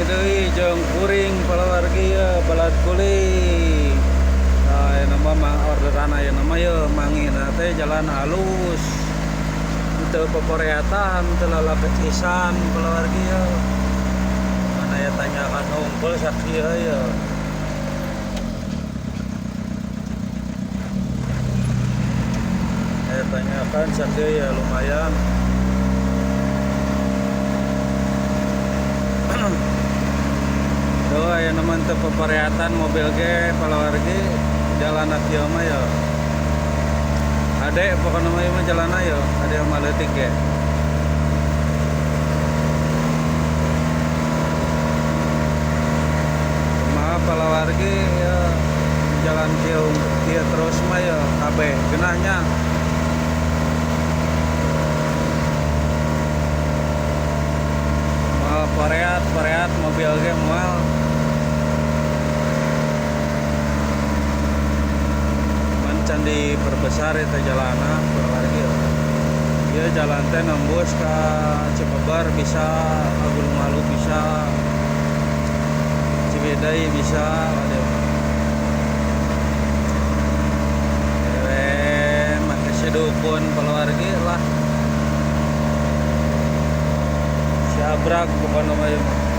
Panggih deui jeung kuring palawargi ye balad kuling. Nah, ayeuna mah orderan ayeuna mah ye mangina teh jalan halus. Teu poporeatan, teu lalapetisan palawargi ye. Mana ya tanyakan unggul sakieu ye. Aya tanyakan sakieu ya lumayan. Tuh aya mah teu poporeatan mobil ge palawargi jalan kieu mah ya. Ade pokona mah ieu mah jalanna ya, ade mah leutik ge. Kumaha palawargi ya jalan kieu kieu terus mah ya kabeh geunahnya. Moal poreat mobil ge moal. Can diperbesar itu jalanan palawargi. Ieu jalan teh nembus ka Cibeber bisa, ka Gunung Halu bisa, Ciwidey bisa, aduh. Make si dukun palawargi lah. Siabrak pokona mah ieu mah.